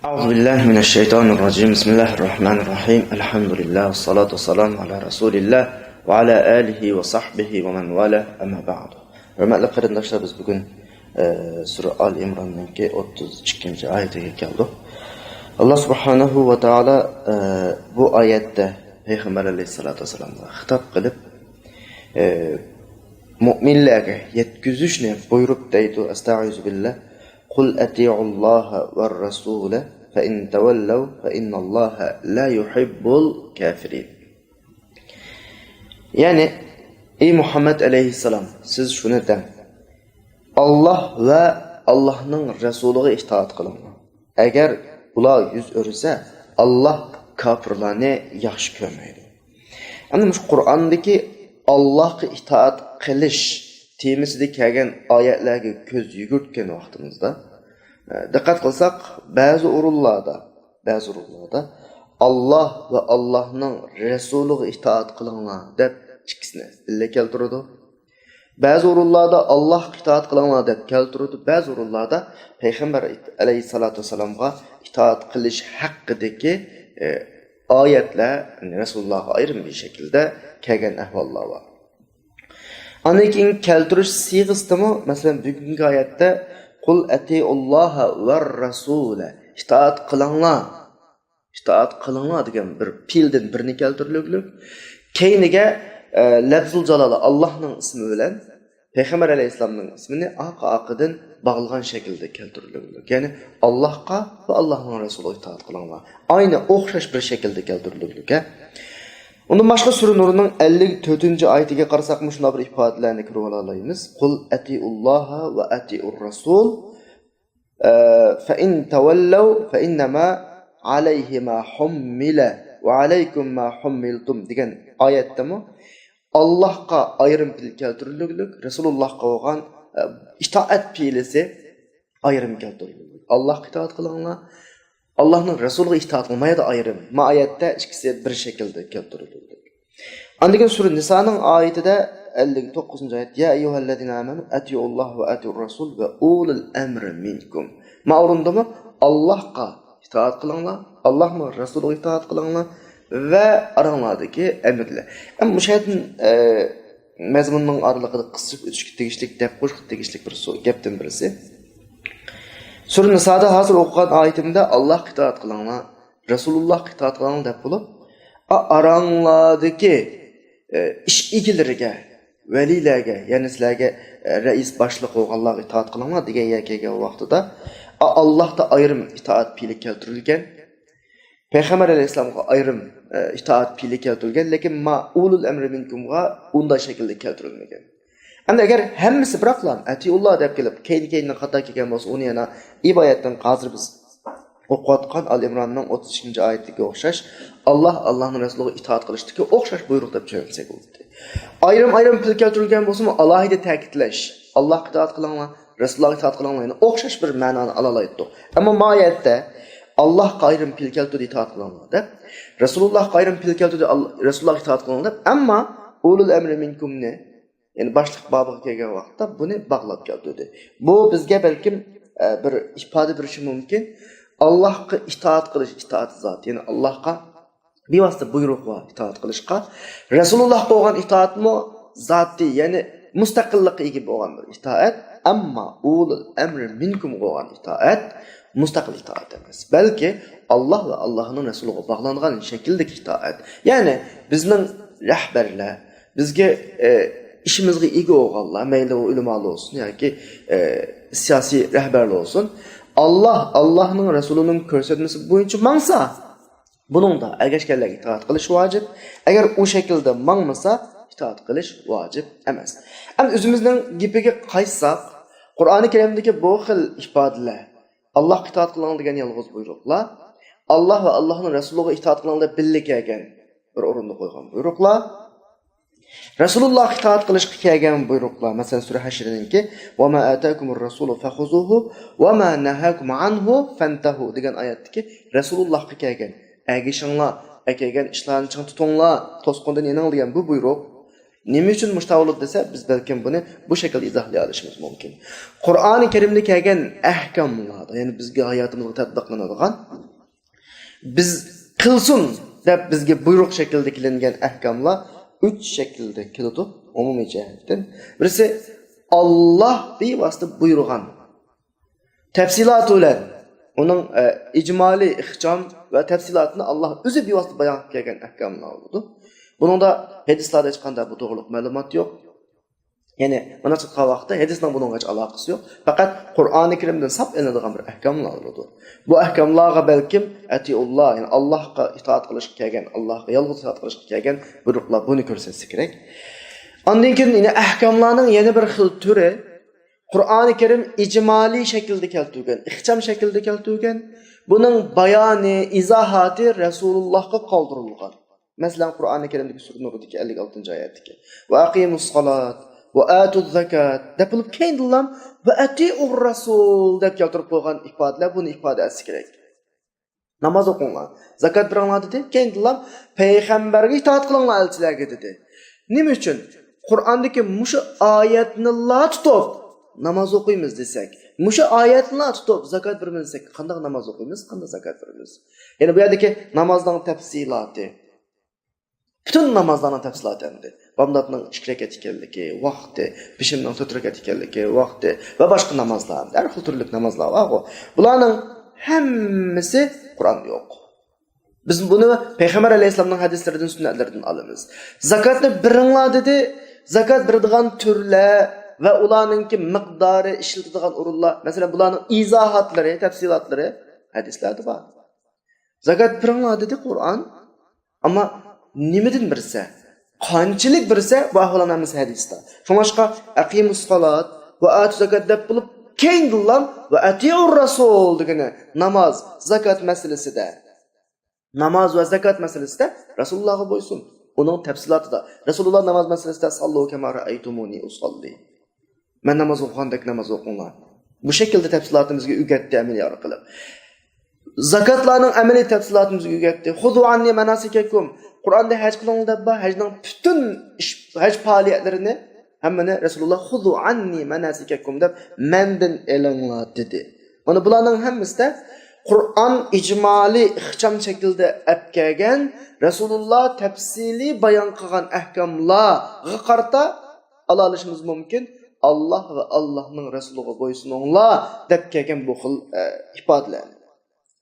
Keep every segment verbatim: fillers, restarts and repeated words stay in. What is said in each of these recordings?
أعوذ بالله من الشيطان الرجيم. بسم الله الرحمن الرحيم. الحمد لله والصلاة والسلام على رسول الله وعلى آله وصحبه ومن والاه. أما بعد. Hörmətli qardaşlar, biz bugün e, Sürə Ali İmrannınkı otuz ikkinci ayətinə gəldik. Allah subhanahu və taala e, bu ayətdə Peyğəmbər əleyhissalatu vəssalamğa xitab qılıb, e, möminlərə yetkizişni buyurub deydi, Əstəizu billah, "Qul atiullaha və rasulə, fə in təvəlləv, fə innallaha la yuhibbul kafirin." Yəni, ey Muhammed əleyhissalam, siz şunu dəng. Allah və Allahın Rəsuluna itaat qılınglar. Əgər ular yüz öyrəsə, Allah kafirlərni yaxşı görməydi. Əmdi şu Qurandakı Allahqa itaat qilish temasida kelgan oyatlarga ko'z yugurtgan vaqtimizda, e, diqqat qilsak, ba'zi o'rinlarda, ba'zi o'rinlarda Alloh va Allohning Rasuliga itoat qilinglar deb ikkisini birga keltiradi. Ba'zi o'rinlarda Allohga itoat qilinglar deb keltiradi, ba'zi o'rinlarda Payg'ambar alayhissalatu vassalomga itoat qilish haqidagi, e, oyatlar Rasulullohga ayrim bir shaklda kelgan ahvollar bor. Andan keyin keltirish siyg'isimi, masalan, bugungi oyatda "Qul atiulloha va rasula", itoat qilinglar, itoat qilinglar degan bir fe'ldan birni keltirilganlik. Keyiniga, e, lafzul jalala Allohning ismi bilan Payg'ambar alayhissalomning ismini orqa-orqadan bog'lagan shaklda keltirilganlik. Ya'ni Allohga va Allohning Rasuliga itoat qilinglar. Ayni o'xshash bir shaklda keltirilganlik. Undan boshqa Sura Nurning ellik to'rtinchi oyatiga qarasak, shunday bir ifodalarni ko'rib ola olamiz. "Qul atiulloha va atiur rasul, e, fa in tavallav fa innama alayhi ma hummila va alaykum ma hummiltum" degan oyatdami Allohga ayrim fe'l keltirilganlik, Rasulullohga bo'lgan, e, itoat fe'lisi ayrim keltirilganlik. Allohga itoat qilinglar, Allohning Rasuliga itoat qilinglar, mayda ayrim. Ma oyatda ikkisi bir shaklda keltirilganlik. Andan keyin Sura Nisoning oyatida ellik to'qqizinchi oyat, "Ya ayyuhallazina amanu atiulloha va atiur rasul va ulul amri minkum." Ma o'rindami Allohga itoat qilinglar, Allohning Rasuliga itoat qilinglar va oranglardagi amirlar. Endi bu yerdan, e, mazmunning oralig'ida qisqartirib o'tishga tegishli, deb qo'shishga tegishli bir so-, gapdan birisi. Sura Nisoda hozir o'qigan oyatimda "Allohga itoat qilinglar, Rasulullohga itoat qilinglar" deb bo'lib, a-, oranglardagi, e, ish egalariga, valiylarga, ya'ni sizlarga, e, rais boshliq bo'lganlarga itoat qilinglar degan yer kelgan vaqtida, a-, Allohda ayrim itoat fe'li keltirilgan, Payg'ambar alayhissalomga ayrim, e, itoat fe'li keltirilgan, lekin ma ulul amri minkumga unday shaklda keltirilmagan. Endi agar hammasi biroqlam "Atiulloh" deb kelib, keyin-keyinden xato kelgan bo'lsa, uni yana iboyatdan hozir biz o'qiyotgan Al Imronning o'ttiz ikkinchi oyatiga o'xshash, Alloh, Allohning Rasuliga itoat qilishdagi o'xshash buyruq deb tushunsak bo'ladi. Ayrim-ayrim fe'l keltirilgan bo'lsa-mu, alohida ta'kidlash, "Allohga itoat qilinglar, Rasulullohga itoat qilinglar", yana o'xshash bir ma'noni alolaydi. Ammo ma oyatda "Allohga ayrim fe'l keltirdi, itoat qilinglar" deb, "Rasulullohga ayrim fe'l keltirdi, Al-, Rasulullohga itoat qilinglar" deb, ammo "ulul amri minkumni", ya'ni boshliq bobiga kelgan vaqtda buni bog'lab keltirdi. Bu bizga balkim, e, bir ifoda berishi mumkin. Allohga itoat qilish, itoat zot, ya'ni Allohga bevosita buyruqqa itoat qilishga, Rasulullohga bo'lgan itoatmi zotiy, ya'ni mustaqillikqa ega bo'lgan bir itoat, ammo ulul amri minkum bo'lgan itoat mustaqil itoat emas, balki Alloh va Allohning Rasuliga bog'langan shakldagi itoat. Ya'ni bizning rahbarlar, bizga, e, ishimizga ega bo'lganlar, mayli u ulamolar bo'lsin yoki, e, siyosiy rahbarlar bo'lsin, Alloh, Allohning Rasulining ko'rsatmasi bo'yicha mangsa, buningda ergashganlarga itoat qilish vojib. Agar u shaklda mangmasa, itoat qilish vojib emas. Endi o'zimizning gapiga qaytsak, Qur'oni Karimdagi bu xil ifodalar, "Allohga itoat qiling" degan yolg'iz buyruqlar, "Alloh va Allohning Rasuliga itoat qiling" deb birga kelgan, bir o'rinda qo'ygan buyruqlar, "Rasulullohga itoat qilishga" kelgan buyruqlar, masalan, Sura Hashrninki, "Va ma atakumur rasulu fakhuzuhu va ma nahakum anhu fantahu" degan oyatdagi "Rasulullohga kelgan, ergashinglar, kelgan ishlarni ching tutinglar, to'sqindan yenginglar" degan bu buyruq. نېمە ئۈچۈن مۇشۇنداق بولىدۇ دېسە، بىز بەلكىم بۇنى بۇ شەكىلدە ئىزاھلىيالىشىمىز مۇمكىن. قۇرئانى كەرىمدە كەلگەن ئەھكاملاردا، يەنى بىزگە ھاياتىمىزغا تەتبىقلىنىدىغان، بىز قىلسۇن دەپ بىزگە بۇيرۇق شەكلىدە كېلىنگەن ئەھكاملار ئۈچ شەكىلدە كېلىدۇ ئومۇمىي جەھەتتىن. بىرسى، ئاللاھ بىۋاسىتە بۇيرۇغان، تەپسىلاتى بىلەن ئۇنىڭ، ئە، ئىجمالىي ئىخچام ۋە تەپسىلاتىنى ئاللاھ ئۆزى بىۋاسىتە بايان قىلىپ كەلگەن ئەھكاملار بولىدۇ. بۇنىڭدا ھەدىسلاردا ھېچقانداق بۇ توغرىلىق مەلۇمات يوق. يەنى مانا چىققان ۋاقىتتا ھەدىسنىڭ بۇنىڭغا ھېچ ئالاقىسى يوق. پەقەت قۇرئانى كەرىمدىن ساپ ئېلىنىدىغان بىر ئەھكاملار بولىدۇ. بۇ ئەھكاملارغا بەلكىم ئەتىئۇللاھ، يەنى ئاللاھقا ئىتائەت قىلىشقا كەلگەن، ئاللاھقا يالغۇز ئىتائەت قىلىشقا كەلگەن بۇيرۇقلار بۇنى كۆرسەتسە كېرەك. ئاندىن كېيىن يەنە ئەھكاملارنىڭ يەنە بىر خىل تۈرى، قۇرئانى كەرىم ئىجمالىي شەكىلدە كەلتۈرگەن، ئىخچام شەكىلدە كەلتۈرگەن. بۇنىڭ بايانى، ئىزاھاتى رەسۇلۇللاھقا قالدۇرۇلغان. مەسىلەن، قۇرئانى كەرىمدىكى سۈرە نۇردىكى ئەللىك ئالتىنچى ئايەتتىكى، ۋە ئەقىمۇس سالات ۋە ئاتۇز زاكات دەپ بولۇپ، كەينىدىنلا ۋە ئەتىئۇر رەسۇل دەپ كەلتۈرۈپ قويغان ئىپادىلەر بۇنى ئىپادە ئەتسە كېرەك. ناماز ئوقۇڭلار، زاكات بېرىڭلار دېدى. كەينىدىنلا پەيغەمبەرگە ئىتائەت قىلىڭلار، ئەلچىلەرگە دېدى. نېمە ئۈچۈن؟ قۇرئاندىكى مۇشۇ ئايەتنىلا تۇتۇپ ناماز ئوقۇيمىز دېسەك، مۇشۇ ئايەتنىلا تۇتۇپ زاكات بېرىمىز دېسەك، قانداق ناماز ئوقۇيمىز، قانداق زاكات بېرىمىز؟ يەنى بۇ يەردىكى نامازنىڭ تەپسىلاتى، پۈتۈن نامازلارنىڭ تەپسىلاتى ئەمدى. بامداتنىڭ ئىككى رەكەت ئىكەنلىكى، ۋاقتى، پېشىننىڭ تۆت رەكەت ئىكەنلىكى، ۋاقتى ۋە باشقا نامازلار، ھەر خىل تۈرلۈك نامازلار بارغۇ. بۇلارنىڭ ھەممىسى قۇرئاندا يوق. بىز بۇنى پەيغەمبەر ئەلەيھىسسالامنىڭ ھەدىسلىرىدىن، سۈننەتلىرىدىن ئالىمىز. زاكاتنى بېرىڭلار دېدى. زاكات بېرىدىغان تۈرلەر ۋە ئۇلارنىڭكى مىقدارى، ئىشلىتىدىغان ئورۇنلار، مەسىلەن، بۇلارنىڭ ئىزاھاتلىرى، تەپسىلاتلىرى ھەدىسلەردە بار. زاكات بېرىڭلار دېدى قۇرئان. ئەمما نېمىدىن بېرسە، قانچىلىك بېرسە، بۇ ئەھۋاللارنىڭ ھەممىسى ھەدىستە. شۇڭلاشقا، ئەقىمۇس سالات ۋە ئاتۇز زاكات دەپ بولۇپ، كەينىدىنلا ۋە ئەتىئۇر رەسۇل دېگىنى ناماز، زاكات مەسىلىسىدە. ناماز ۋە زاكات مەسىلىسىدە رەسۇلۇللاھقا بويسۇن. ئۇنىڭ تەپسىلاتىدا رەسۇلۇللاھ ناماز مەسىلىسىدە، ساللۇ كەما رەئەيتۇمۇنى ئۇساللى. مەن ناماز ئوقۇغاندەك ناماز ئوقۇڭلار. بۇ شەكىلدە تەپسىلاتىمىزگە ئۆگەتتى ئەمەلىي ئارقىلىق. زاكاتلارنىڭ ئەمەلىي تەپسىلاتىمىزگە ئۆگەتتى. خۇزۇ ئاننى ماناسىكەكۇم. قۇرئاندا ھەج قىلىڭلار دەپ بار. ھەجنىڭ پۈتۈن ئىش، ھەج پائالىيەتلىرىنى ھەممىنى رەسۇلۇللاھ خۇزۇ ئاننى ماناسىكەكۇم دەپ مەندىن ئېلىڭلار دېدى. مانا بۇلارنىڭ ھەممىسىدە قۇرئان ئىجمالىي ئىخچام شەكىلدە ئەپ كەلگەن، رەسۇلۇللاھ تەپسىلىي بايان قىلغان ئەھكاملارغا قارىتا ئالالىشىمىز مۇمكىن. ئاللاھ ۋە ئاللاھنىڭ رەسۇلىغا بويسۇنۇڭلار دەپ كەلگەن بۇ خىل، ئە، ئىپادىلەرنى،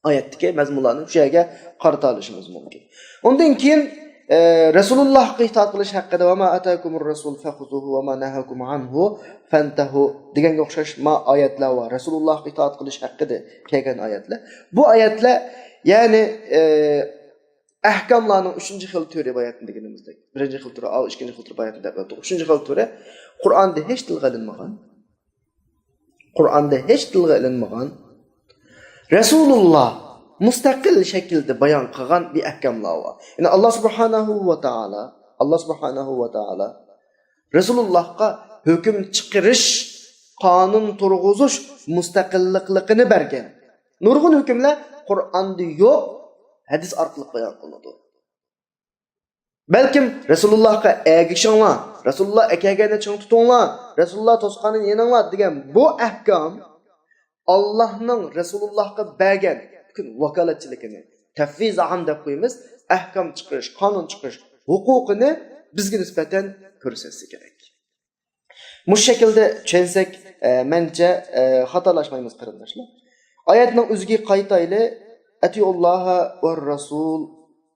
ئايەتتىكى مەزمۇنلارنى شۇ يەرگە قارىتالىشىمىز مۇمكىن. ئۇندىن كېيىن، ئە، رەسۇلۇللاھقا ئىتائەت قىلىش ھەققىدە، ۋە ما ئاتاكۇمۇر رەسۇل فەخۇزۇھۇ ۋە ما نەھاكۇم ئانھۇ فەنتەھۇ دېگەنگە ئوخشاش ما ئايەتلەر بار. رەسۇلۇللاھقا ئىتائەت قىلىش ھەققىدە كەلگەن ئايەتلەر. بۇ ئايەتلەر، يەنى، ئە، ئەھكاملارنىڭ ئۈچىنچى خىل تۈرى، باياتىن دېگىنىمىزدەك، بىرىنچى خىل تۈرى، ئاۋۇ ئىككىنچى خىل تۈرى، باياتىن دەپ ئۆتتۇق. ئۈچىنچى خىل تۈرى قۇرئاندا ھېچ تىلغا ئېلىنمىغان. قۇرئاندا ھېچ تىلغا ئېلىنمىغان، رەسۇلۇللاھ مۇستەقىل شەكىلدە بايان قىلغان بىر ئەھكاملار بار. يەنى ئاللاھ سۇبھانەھۇ ۋە تائالا، ئاللاھ سۇبھانەھۇ ۋە تائالا رەسۇلۇللاھقا ھۆكۈم چىقىرىش، قانۇن تۇرغۇزۇش مۇستەقىللىقلىقىنى بەرگەن. نۇرغۇن ھۆكۈملەر قۇرئاندا يوق، ھەدىس ئارقىلىق بايان قىلىنىدۇ. بەلكىم رەسۇلۇللاھقا ئەگىشىڭلار، رەسۇلۇللاھ ئەكەلگەننى چىڭ تۇتۇڭلار، رەسۇلۇللاھ توسقاننى يېنىڭلار دېگەن بۇ ئەھكام ئاللاھنىڭ رەسۇلۇللاھقا بەرگەن پۈتۈن ۋاكالەتچىلىكىنى، تەفۋىز ئام دەپ قويىمىز، ئەھكام چىقىرىش، قانۇن چىقىرىش ھوقۇقىنى بىزگە نىسبەتەن كۆرسەتسە كېرەك. مۇشۇ شەكىلدە چۈشەنسەك، ئە، مەنچە، ئە، خاتالاشمايمىز، قېرىنداشلار. ئايەتنىڭ ئۆزىگە قايتايلى. ئەتىئۇللاھە ۋە رەسۇل.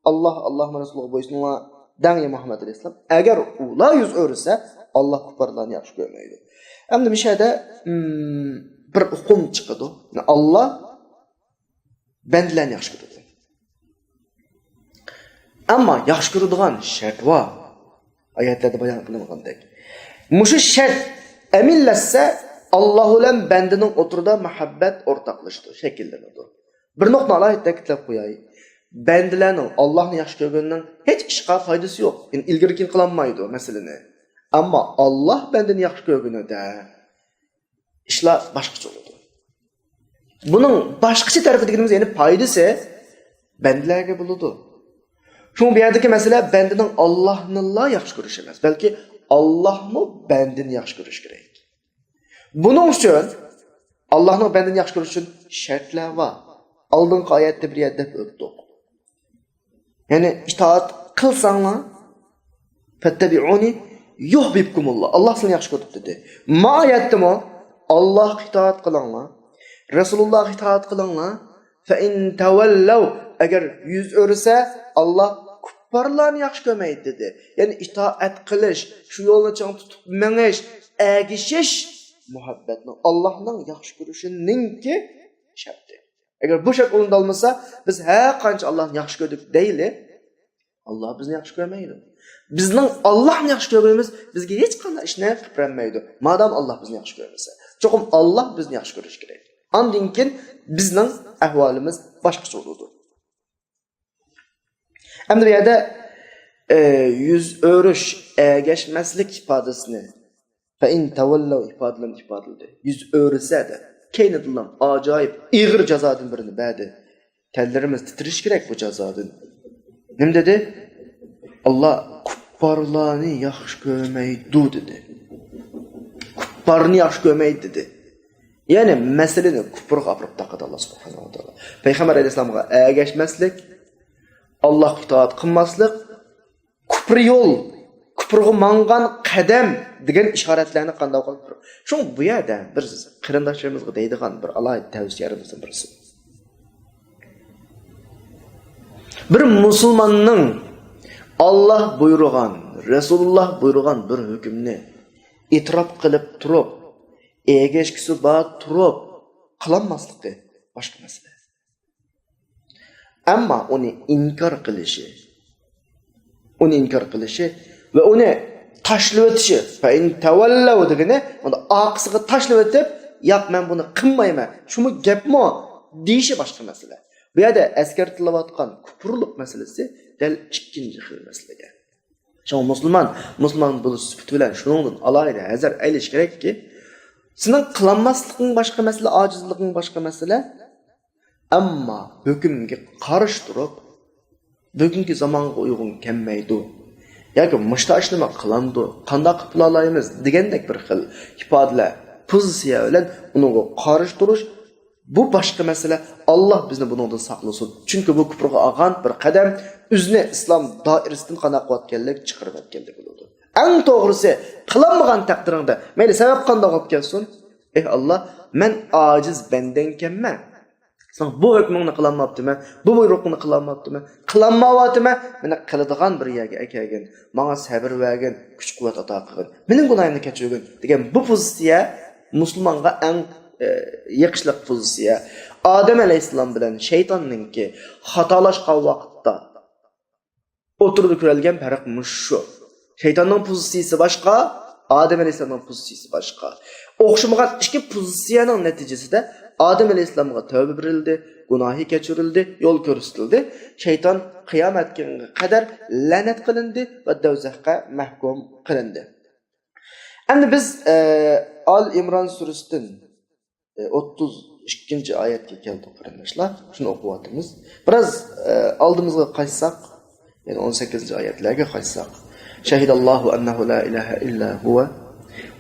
ئاللاھ، ئاللاھ ۋە رەسۇلىغا بويسۇنۇڭلار دەڭ، ئەي مۇھەممەد ئەلەيھىسسالام. ئەگەر ئۇلار يۈز ئۆرۈسە، ئاللاھ كۇپپارلارنى ياخشى كۆرمەيدۇ. ئەمدى مۇشۇ يەردە، ئىم، بىر ئۇقۇم چىقىدۇ. ئاللاھ بەندىلەرنى ياخشى كۆرىدۇ. ئەمما ياخشى كۆرىدىغان شەرت بار. ئايەتلەردە بايان قىلىنغاندەك. مۇشۇ شەرت ئەمەللەشسە، ئاللاھ بىلەن بەندىنىڭ ئوتتۇرىدا مۇھەببەت ئورتاقلىشىدۇ، شەكىللىنىدۇ. بىر نۇقتىنى ئالاھىدە تەكىتلەپ قوياي. بەندىلەرنىڭ ئاللاھنى ياخشى كۆرگىنىنىڭ ھېچ ئىشقا پايدىسى يوق. يەنى ئىلگىرى كېيىن قىلالمايدۇ مەسىلىنى. ئەمما ئاللاھ بەندىنى ياخشى كۆرگىنىدە ئىشلار باشقىچە بولىدۇ. بۇنىڭ باشقىچە تەرىپى دېگىنىمىز، يەنى پايدىسى بەندىلەرگە بولىدۇ. شۇڭا بۇ يەردىكى مەسىلە بەندىنىڭ ئاللاھنىلا ياخشى كۆرۈشى ئەمەس، بەلكى ئاللاھمۇ بەندىنى ياخشى كۆرۈش كېرەك. بۇنىڭ ئۈچۈن، ئاللاھنىڭ بەندىنى ياخشى كۆرۈش ئۈچۈن شەرتلەر بار. ئالدىنقى ئايەتتە بىر يەردە دەپ ئۆتتۇق. يەنى ئىتائەت قىلساڭلار، فَاتَّبِعُونِي يُحْبِبْكُمُ اللَّهُ. ئاللاھ سىلەرنى ياخشى كۆرىدۇ دېدى. ما ئايەتتىمۇ، ئاللاھقا ئىتائەت قىلىڭلار، رەسۇلۇللاھقا ئىتائەت قىلىڭلار. فَإِن تَوَلَّوْا، ئەگەر يۈز ئۆرۈسە، ئاللاھ كۇپپارلارنى ياخشى كۆرمەيدۇ دېدى. يەنى ئىتائەت قىلىش، شۇ يولنى چىڭ تۇتۇپ مېڭىش، ئەگىشىش مۇھەببەتنىڭ، ئاللاھنىڭ ياخشى كۆرۈشىنىڭكى شەرتى. ئەگەر بۇ شەرت ئورۇندالمىسا، بىز ھەر قانچە ئاللاھنى ياخشى كۆردۇق دەيلى، ئاللاھ بىزنى ياخشى كۆرمەيدۇ. بىزنىڭ ئاللاھنى ياخشى كۆرگىنىمىز بىزگە ھېچقانداق ئىشنى قىلىپ بەرمەيدۇ. مادام ئاللاھ بىزنى ياخشى كۆرمىسە، چوقۇم ئاللاھ بىزنى ياخشى كۆرۈشى كېرەك. ئاندىن كېيىن بىزنىڭ ئەھۋالىمىز باشقىچە بولىدۇ. ئەمدى بۇ يەردە، ئە، يۈز ئۆرۈش، ئەگەشمەسلىك ئىپادىسىنى، فَإِن تَوَلَّوْا ئىپادىلىرىنى ئىپادىلىدى. يۈز ئۆرۈسە دەپ، كەينىدىنلا ئاجايىپ ئېغىر جازادىن بىرنى بەردى. تەنلىرىمىز تىترىشى كېرەك بۇ جازادىن. نېمە دېدى؟ ئاللاھ كۇپپارلارنى ياخشى كۆرمەيدۇ دېدى. كۇپپارنى ياخشى كۆرمەيدۇ دېدى. يەنى مەسىلىنى كۇپرغا ئاپىرىپ تاقىدى ئاللاھ سۇبھانەھۇ ۋە تائالا. پەيغەمبەر ئەلەيھىسسالامغا ئەگەشمەسلىك، ئاللاھقا ئىتائەت قىلماسلىق، كۇپر يول، كۇپرغا ماڭغان قەدەم دېگەن ئىشارەتلەرنى قانداق قىلىپ تۇرۇپ. شۇڭا بۇ يەردە بىر قېرىنداشلىرىمىزغا دەيدىغان بىر ئالاھىدە تەۋسىيەلىرىمىزدىن بىرسى. بىر مۇسۇلماننىڭ ئاللاھ بۇيرۇغان، رەسۇلۇللاھ بۇيرۇغان بىر ھۆكۈمنى ئېتىراپ قىلىپ تۇرۇپ، ئەگەشكۈسى بار تۇرۇپ قىلالماسلىقى باشقا مەسىلە. ئەمما ئۇنى ئىنكار قىلىشى، ئۇنى ئىنكار قىلىشى ۋە ئۇنى تاشلىۋېتىشى، فَإِن تَوَلَّوْا دېگىنى، ئۇنى ئارقىسىغا تاشلىۋېتىپ، ياق، مەن بۇنى قىلمايمەن، شۇمۇ گەپمۇ دېيىشى باشقا مەسىلە. بۇ يەردە ئەسكەرتىلىۋاتقان كۇپۇرلۇق مەسىلىسى دەل ئىككىنچى خىل مەسىلىگە. شۇڭا مۇسۇلمان، مۇسۇلمان بولۇش سۈپىتى بىلەن شۇنىڭدىن ئالاھىدە ھەزەر ئەيلىشى كېرەككى، سېنىڭ قىلالماسلىقىڭ باشقا مەسىلە، ئاجىزلىقىڭ باشقا مەسىلە. ئەمما ھۆكۈمگە قارشى تۇرۇپ، بۈگۈنكى زامانغا ئۇيغۇن كەلمەيدۇ ياكى مۇشتا ئىشنىمۇ قىلامدۇ، قانداق قىلىپ بولالايمىز دېگەندەك بىر خىل ئىپادىلەر، پوزىتسىيە بىلەن ئۇنىڭغا قارشى تۇرۇش، بۇ باشقا مەسىلە. ئاللاھ بىزنى بۇنىڭدىن ساقلىسۇن. چۈنكى بۇ كۇپرغا ئالغان بىر قەدەم ئۆزىنى ئىسلام دائىرىسىدىن قانداق قىلىۋاتقانلىك، چىقىرىۋەتكەنلىك بولىدۇ. ئەڭ توغرىسى، قىلالمىغان تەقدىرىڭدە، مەيلى سەۋەب قانداق بولۇپ كەلسۇن، ئېھ ئاللاھ، مەن ئاجىز بەندەڭكەنمەن. ساڭا بۇ ھۆكمۈڭنى قىلالماپتىمەن، بۇ بۇيرۇقۇڭنى قىلالماپتىمەن، قىلالمايۋاتىمەن، مېنى قىلىدىغان بىر يەرگە ئەكەلگىن، ماڭا سەبىر بەرگىن، كۈچ-قۇۋۋەت ئاتا قىلغىن، مېنىڭ گۇناھىمنى كەچۈرگىن دېگەن بۇ پوزىتسىيە مۇسۇلمانغا ئەڭ، ئە، يېقىشلىق پوزىتسىيە. ئادەم ئەلەيھىسسالام بىلەن شەيتاننىڭكى خاتالاشقان ۋاقىتتا ئوتتۇرىدا كۆرۈلگەن پەرق مۇشۇ. شەيتاننىڭ پوزىتسىيىسى باشقا، ئادەم ئەلەيھىسسالامنىڭ پوزىتسىيىسى باشقا. ئوخشىمىغان ئىككى پوزىتسىيەنىڭ نەتىجىسىدە ئادەم ئەلەيھىسسالامغا تەۋبە بېرىلدى، گۇناھى كەچۈرۈلدى، يول كۆرسىتىلدى. شەيتان قىيامەت كۈنىگە قەدەر لەنەت قىلىندى ۋە دوزاخقا مەھكۇم قىلىندى. ئەمدى بىز، ئە، ئال ئىمران سۈرىسىدىن ئوتتۇز ئىككىنچى ئايەتكە كەلدۇق، قېرىنداشلار. شۇنى ئوقۇۋاتىمىز. بىراز، ئە، ئالدىمىزغا قايتساق، يەنى ئون سەككىزىنچى ئايەتلەرگە قايتساق، شەھىدەللاھۇ ئەننەھۇ لا ئىلاھە ئىللا ھۇۋە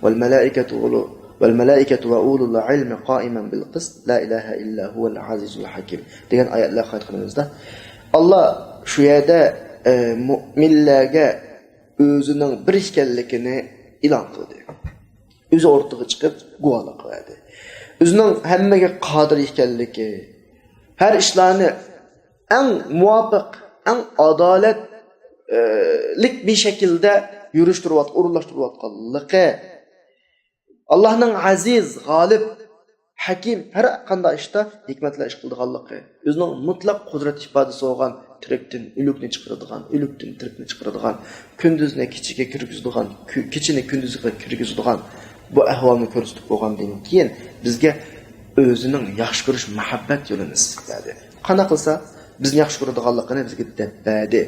ۋەل مەلائىكەتۇ ئۇلۇ-، ۋەل مەلائىكەتۇ ۋە ئۇلۇل ئىلمى قائىمەن بىل قىست، لا ئىلاھە ئىللا ھۇۋەل ئەزىزۇل ھەكىم دېگەن ئايەتلەرگە قايتقىنىمىزدا، ئاللا شۇ يەردە، ئە، مۇئمىنلەرگە ئۆزىنىڭ بىر ئىكەنلىكىنى ئېلان قىلدى. ئۆزى ئوتتۇرىغا چىقىپ گۇۋاھلىق بەردى. ئۆزىنىڭ ھەممىگە قادىر ئىكەنلىكى، ھەر ئىشلارنى ئەڭ مۇۋاپىق، ئەڭ ئادالەتلىك بىر شەكىلدە يۈرۈشتۈرۈۋات-، ئورۇنلاشتۇرۇۋاتقانلىقى، ئاللاھنىڭ ئەزىز، غالىب، ھەكىم، ھەر قانداق ئىشتا ھېكمەت بىلەن ئىش قىلىدىغانلىقى، ئۆزىنىڭ مۇتلەق قۇدرەت ئىپادىسى بولغان تىرىكتىن ئۆلۈكنى چىقىرىدىغان، ئۆلۈكتىن تىرىكنى چىقىرىدىغان، كۈندۈزنى كېچىگە كىرگۈزىدىغان، كۈ-، كېچىنى كۈندۈزگە كىرگۈزىدىغان بۇ ئەھۋالنى كۆرسىتىپ بولغاندىن كېيىن، بىزگە ئۆزىنىڭ ياخشى كۆرۈش مۇھەببەت يولىنى سىزىپ بەردى. قانداق قىلسا بىزنى ياخشى كۆرىدىغانلىقىنى بىزگە دەپ بەردى.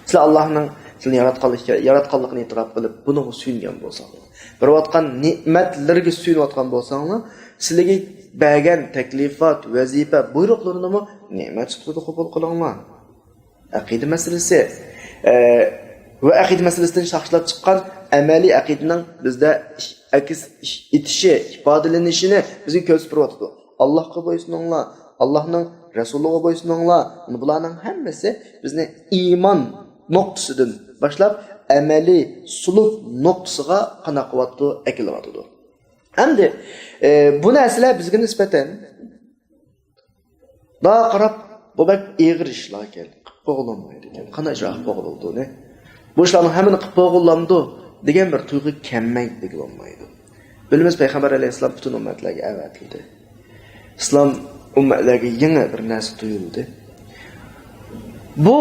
سىلەر ئاللاھنىڭ سىلەرنى ياراتقانلىق-، ياراتقانلىقىنى ئېتىراپ قىلىپ، بۇنىڭغا سۆيۈنگەن بولساڭلار، بېرىۋاتقان نېمەتلىرىگە سۆيۈنۈۋاتقان بولساڭلار، سىلەرگە بەرگەن تەكلىپات، ۋەزىپە، بۇيرۇقلىرىنىمۇ نېمەت سۈپىتىدە قوبۇل قىلىڭلار. ئەقىدە مەسىلىسى، ئە، ۋە ئەقىدە مەسىلىسىدىن شاخلىنىپ چىققان ئەمەلىي ئەقىدىنىڭ بىزدە ئىش-، ئەكس ئىش-، ئېتىشى، ئىپادىلىنىشىنى بىزگە كۆرسىتىپ بېرىۋاتىدۇ. ئاللاھقا بويسۇنۇڭلار، ئاللاھنىڭ رەسۇلىغا بويسۇنۇڭلار. مانا بۇلارنىڭ ھەممىسى بىزنى ئىمان نۇقتىسىدىن باشلاپ، ئەمەلىي سۇلۇك نۇقتىسىغا قانداق قىلىۋاتىدۇ؟ ئەكېلىۋاتىدۇ. ئەمدى، ئى، بۇ نەرسىلەر بىزگە نىسبەتەن، ماڭا قاراپ، بۇ بەك ئېغىر ئىشلاركەن، قىلىپ بولغىلى بولمايدىكەن، قانداق ئىشلار قىلىپ بولغىلى بولىدۇ، نى؟ بۇ ئىشلارنىڭ ھەممىنى قىلىپ بولغىلى بولامدۇ دېگەن بىر تۇيغۇ كەلمەي دېگىلى بولمايدۇ. بىلىمىز، پەيغەمبەر ئەلەيھىسسالام پۈتۈن ئۈممەتلەرگە ئەۋەتىلدى. ئىسلام ئۈممەتلەرگە يېڭى بىر نەرسە تۇيۇلدى. بۇ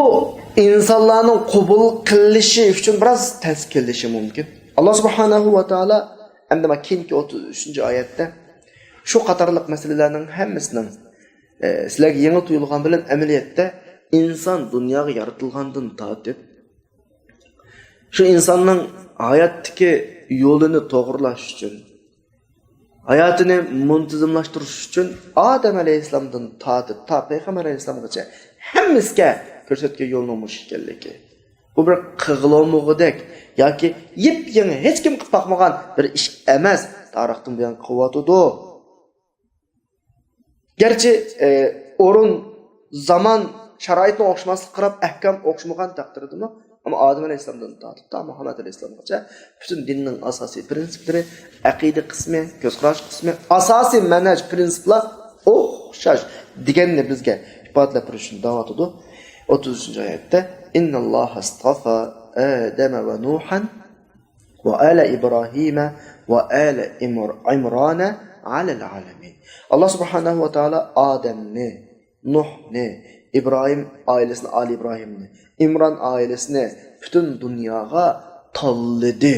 ئىنسانلارنىڭ قوبۇل قىلىشى ئۈچۈن بىراز تەس كېلىشى مۇمكىن. ئاللا سۇبھانەھۇ ۋە تائالا ئەمدى مانا كېيىنكى ئوتتۇز ئۈچىنچى ئايەتتە شۇ قاتارلىق مەسىلىلەرنىڭ ھەممىسىنىڭ، ئە، سىلەرگە يېڭى تۇيۇلغان بىلەن ئەمەلىيەتتە ئىنسان دۇنياغا يارىتىلغاندىن تارتىپ، شۇ ئىنساننىڭ ھاياتتىكى يولىنى توغرىلاش ئۈچۈن، ھاياتىنى مۇنتىزىملاشتۇرۇش ئۈچۈن ئادەم ئەلەيھىسسالامدىن تارتىپ تا پەيغەمبەر ئەلەيھىسسالامغىچە ھەممىسىگە كۆرسەتكەن يولنىڭ مۇشۇ ئىكەنلىكى. بۇ بىر قىلغىلى بولمىغۇدەك ياكى يېپيېڭى ھېچكىم قىلىپ باقمىغان بىر ئىش ئەمەس، تارىختىن بۇيان قىلىۋاتىدۇ. گەرچە، ئە، ئورۇن، زامان، شارائىتنىڭ ئوخشىماسلىقىغا قاراپ ئەھكام ئوخشىمىغان تەقدىردىمۇ، ئەمما ئادەم ئەلەيھىسسالامدىن تارتىپ تا مۇھەممەد ئەلەيھىسسالامغىچە پۈتۈن دىننىڭ ئاساسىي پىرىنسىپلىرى، ئەقىدە قىسمى، كۆز قاراش قىسمى، ئاساسىي مەنھەج پىرىنسىپلار ئوخشاش دېگەننى بىزگە ئىپادىلەپ بېرىش ئۈچۈن دەۋاتىدۇ. ئوتتۇز ئۈچىنچى ئايەتتە، إن الله اصطفى آدم ونوحا وآل إبراهيم وآل عمر-، عمران على العالمين. ئاللا سۇبھانەھۇ ۋە تائالا ئادەمنى، نۇھنى، ئىبراھىم ئائىلىسىنى، ئالى ئىبراھىمنى، ئىمران ئائىلىسىنى پۈتۈن دۇنياغا تاللىدى.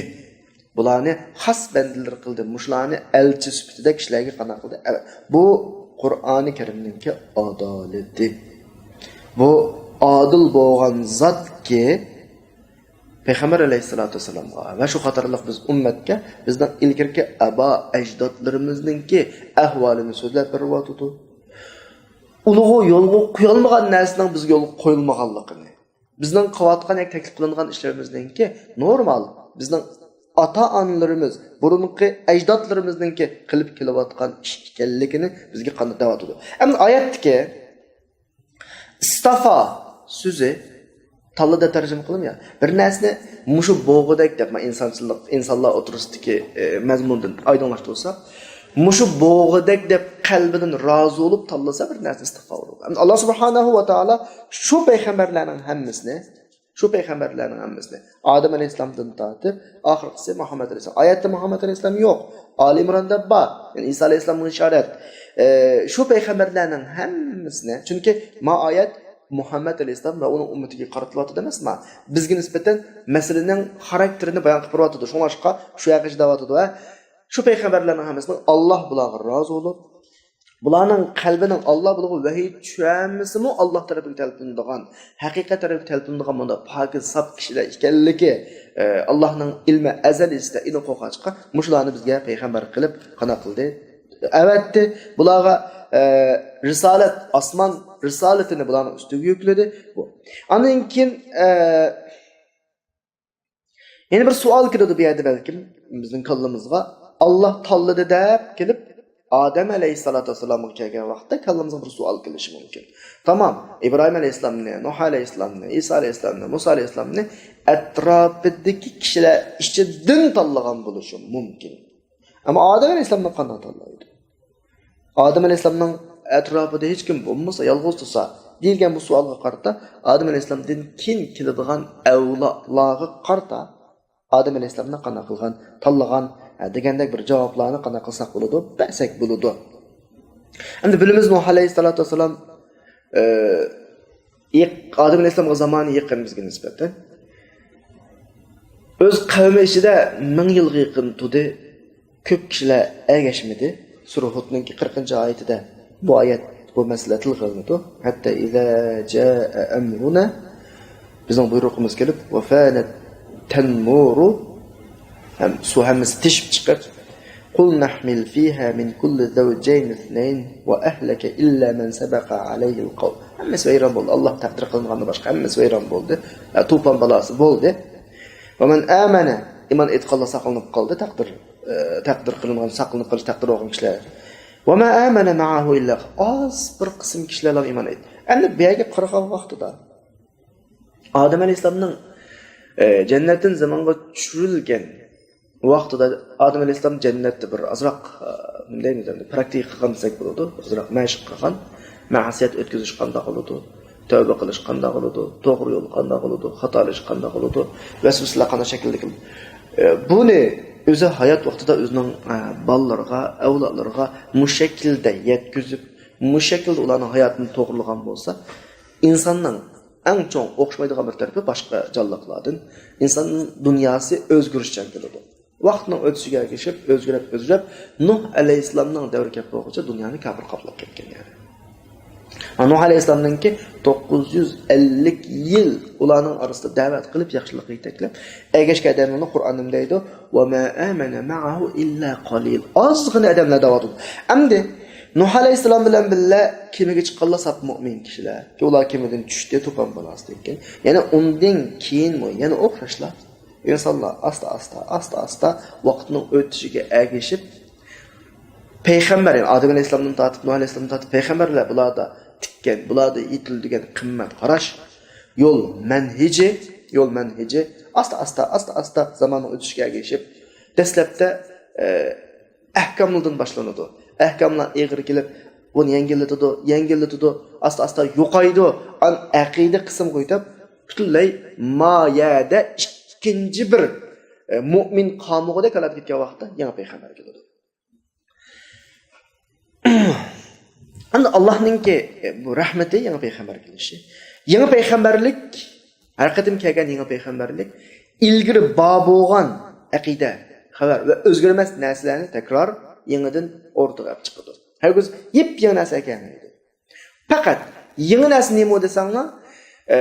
بۇلارنى خاس بەندىلىرى قىلدى. مۇشۇلارنى ئەلچى سۈپىتىدە كىشىلەرگە قانداق قىلدى؟ ئە، بۇ قۇرئانى كەرىمنىڭكى ئادالىتى. بۇ ئادىل بولغان زاتكى، پەيغەمبەر ئەلەيھىسسالاتۇ ۋەسسالامغا ۋە شۇ قاتارلىق بىز ئۈممەتكە بىزنىڭ ئىلگىرىكى ئابا ئەجدادلىرىمىزنىڭكى ئەھۋالىنى سۆزلەپ بېرىۋاتىدۇ. ئۇلىغا يولغا قويالمىغان نەرسىنىڭ بىزگە يولغا قويۇلمىغانلىقىنى، بىزنىڭ قىلىۋاتقان ياكى تەكلىپ قىلىنغان ئىشلىرىمىزنىڭكى نورمال، بىزنىڭ ئاتا-ئانىلىرىمىز، بۇرۇنقى ئەجدادلىرىمىزنىڭكى قىلىپ كېلىۋاتقان ئىش ئىكەنلىكىنى بىزگە قانداق دەۋاتىدۇ. ئەمدى ئايەتتىكى ئىستافا سۆزى تاللا دەپ تەرجىمە قىلىنمىغان. بىر نەرسىنى مۇشۇ بولغۇدەك دەپ، مانا ئىنسانچىلىق، ئىنسانلار ئوتتۇرىسىدىكى، ئە، مەزمۇندىن ئايدىڭلاشتۇرساق، مۇشۇ بولغۇدەك دەپ قەلبىدىن رازى بولۇپ تاللىسا بىر نەرسىنى ئىستىغفار بولىدۇ. ئەمدى ئاللا سۇبھانەھۇ ۋە تائالا شۇ پەيغەمبەرلەرنىڭ ھەممىسىنى، شۇ پەيغەمبەرلەرنىڭ ھەممىسىنى، ئادەم ئەلەيھىسسالامدىن تارتىپ ئاخىرقىسى مۇھەممەد ئەلەيھىسسالام. ئايەتتە مۇھەممەد ئەلەيھىسسالام يوق. ئالى ئىمراندا بار. يەنى ئىسا ئەلەيھىسسالامغا ئىشارەت. ئە، شۇ پەيغەمبەرلەرنىڭ ھەممىسىنى، چۈنكى ما ئايەت مۇھەممەد ئەلەيھىسسالام ۋە ئۇنىڭ ئۈممىتىگە قارىتىلىۋاتىدۇ ئەمەسما؟ بىزگە نىسبەتەن مەسىلىنىڭ خاراكتېرىنى بايان قىلىپ بېرىۋاتىدۇ. شۇڭلاشقا شۇ يەرگىچە دەۋاتىدۇ، ھە؟ شۇ پەيغەمبەرلەرنىڭ ھەممىسىنىڭ ئاللا بۇلارغا رازى بولۇپ، بۇلارنىڭ قەلبىنىڭ ئاللا بۇلارغا ۋەھىي چۈشەرمىسىمۇ ئاللا تەرىپىگە تەلپۈنىدىغان، ھەقىقەت تەرەپكە تەلپۈنىدىغان بۇنداق پاكىز، ساپ كىشىلەر ئىكەنلىكى، ئە، ئاللانىڭ ئىلمى ئەزەلىيسىدە ئېنىق بولغاچقا، مۇشۇلارنى بىزگە پەيغەمبەر قىلىپ قانداق قىلدى؟ ئەۋەتتى. بۇلارغا، ئە، رىسالەت، ئاسمان رىسالىتىنى بۇلارنىڭ ئۈستىگە يۈكلىدى. بۇ. ئاندىن كېيىن، ئە، يەنە بىر سوئال كېلىدۇ بۇ يەردە بەلكىم بىزنىڭ كاللىمىزغا. ئاللا تاللىدى دەپ كېلىپ، ئادەم ئەلەيھىسسالاتۇ ۋەسسالامغا كەلگەن ۋاقىتتا كاللىمىزغا بىر سوئال كېلىشى مۇمكىن. تامام، ئىبراھىم ئەلەيھىسسالامنى، نۇھ ئەلەيھىسسالامنى، ئىسا ئەلەيھىسسالامنى، مۇسا ئەلەيھىسسالامنى ئەتراپىدىكى كىشىلەر ئىچىدىن تاللىغان بولۇشى مۇمكىن. ئەمما ئادەم ئەلەيھىسسالامنى قانداق تاللايدۇ؟ ئادەم ئەلەيھىسسالامنىڭ ئەتراپىدا ھېچكىم بولمىسا، يالغۇز تۇرسا دېيىلگەن بۇ سوئالغا قارىتا، ئادەم ئەلەيھىسسالامدىن كېيىن كېلىدىغان ئەۋلادلارغا قارىتا ئادەم ئەلەيھىسسالامنى قانداق قىلغان، تاللىغان، ھە، دېگەندەك بىر جاۋابلارنى قانداق قىلساق بولىدۇ؟ بەرسەك بولىدۇ. ئەمدى بىلىمىز، نۇھ ئەلەيھىسسالاتۇ ۋەسسالام، ئە، يېق-، ئادەم ئەلەيھىسسالامغا زامانى يېقىن بىزگە نىسبەتەن. ئۆز قەۋمى ئىچىدە مىڭ يىلغا يېقىن تۇردى. كۆپ كىشىلەر ئەگەشمىدى. سۈرە ھۇدنىڭكى قىرىقىنچى ئايىتىدە بۇ ئايەت، بۇ مەسىلە تىلغا ئېلىنىدۇ. حتى إذا جاء أمرنا، بىزنىڭ بۇيرۇقىمىز كېلىپ، وفارت التنور، ھەم سۇ ھەممىسى تېشىپ چىقىپ، قلنا احمل فيها من كل زوجين اثنين وأهلك إلا من سبق عليه القول. ھەممىسى ۋەيران بولدى. ئاللا تەقدىر قىلىنغاندىن باشقا ھەممىسى ۋەيران بولدى. ھە، توپان بالاسى بولدى. ومن آمن، ئىمان ئېيتقانلار ساقلىنىپ قالدى، تەقدىر، ئە، تەقدىر قىلىنغان، ساقلىنىپ قېلىش تەقدىر بولغان كىشىلەر. ۋە ما ئامەنە مەئەھۇ ئىللا، ئاز بىر قىسىم كىشىلەرلا ئىمان ئېيتتى. ئەمدى بۇ يەرگە قارىغان ۋاقتىدا ئادەم ئەلەيھىسسالامنىڭ، ئە، جەننەتتىن زېمىنغا چۈشۈرۈلگەن ۋاقتىدا ئادەم ئەلەيھىسسالام جەننەتتە بىر ئازراق، ئە، نېمە دەيمىز ئەمدى، پراكتىكا قىلغان دېسەك بولىدۇ. ئازراق مەشىق قىلغان، مەسىيەت ئۆتكۈزۈش قانداق بولىدۇ، تەۋبە قىلىش قانداق بولىدۇ، توغرا يول قانداق بولىدۇ، خاتالىشىش قانداق بولىدۇ، ۋەسۋەسىلەر قانداق شەكىلدە كېلىدۇ. ئە، بۇنى ئۆزى ھايات ۋاقتىدا ئۆزىنىڭ، ئە، بالىلىرىغا، ئەۋلادلىرىغا مۇشۇ شەكىلدە يەتكۈزۈپ، مۇشۇ شەكىلدە ئۇلارنىڭ ھاياتىنى توغرىلىغان بولسا، ئىنساننىڭ ئەڭ چوڭ ئوخشىمايدىغان بىر تەرىپى باشقا جانلىقلاردىن، ئىنساننىڭ دۇنياسى ئۆزگىرىشچان كېلىدۇ. ۋاقىتنىڭ ئۆتۈشىگە ئەگىشىپ، ئۆزگىرىپ، ئۆزگىرىپ، نۇھ ئەلەيھىسسالامنىڭ دەۋرى كەپ بولغۇچە دۇنيانى كاپىر قاپلاپ كەتكەن يەنى. ھا، نۇھ ئەلەيھىسسالامنىڭكى توققۇز يۈز ئەللىك يىل ئۇلارنىڭ ئارىسىدا دەۋەت قىلىپ، ياخشىلىققا يېتەكلەپ، ئەگەشكەن ئادەملەرنى قۇرئان نېمە دەيدۇ؟ ۋە ما ئامەنە مەئەھۇ ئىللا قەلىل. ئازغىنە ئادەملەر دەۋاتىدۇ. ئەمدى نۇھ ئەلەيھىسسالام بىلەن بىللە كېمىگە چىققانلار ساپ مۇئمىن كىشىلەر. ئۇلار كېمىدىن چۈشتى، توپان بالاسىدىن كېيىن. يەنە ئۇندىن كېيىنمۇ يەنە ئوخشاشلا ئىنسانلار ئاستا-ئاستا، ئاستا-ئاستا ۋاقىتنىڭ ئۆتۈشىگە ئەگىشىپ، پەيغەمبەر، يەنى ئادەم ئەلەيھىسسالامدىن تارتىپ نۇھ ئەلەيھىسسالامدىن تارتىپ پەيغەمبەرلەر بۇلاردا تىككەن، بۇلاردا يېتىلدۈرگەن قىممەت قاراش، يول مەنھىجى، يول مەنھىجى ئاستا-ئاستا، ئاستا-ئاستا زاماننىڭ ئۆتۈشىگە ئەگىشىپ، دەسلەپتە، ئە، ئەھكاملاردىن باشلىنىدۇ. ئەھكاملار ئېغىر كېلىپ، بۇنى يەڭگىللىتىدۇ، يەڭگىللىتىدۇ، ئاستا-ئاستا يوقايدۇ. ئان ئەقىدە قىسمىغا ئۆتۈپ، پۈتۈنلەي ما يەردە ئىككىنچى بىر، ئە، مۇئمىن قالمىغۇدەك ھالەتكە كەتكەن ۋاقىتتا يېڭى پەيغەمبەر كېلىدۇ. ئەمدى ئاللانىڭكى، ئە، بۇ رەھمىتى يېڭى پەيغەمبەر كېلىشى. يېڭى پەيغەمبەرلىك، ھەر قېتىم كەلگەن يېڭى پەيغەمبەرلىك ئىلگىرى بار بولغان ئەقىدە، خەۋەر ۋە ئۆزگەرمەس نەرسىلەرنى تەكرار يېڭىدىن ئوتتۇرىغا ئېلىپ چىقىدۇ. ھەرگىز يېپيېڭى نەرسە ئەكەلمەيدۇ. پەقەت يېڭى نەرسە نېمە دېسەڭلار، ئە،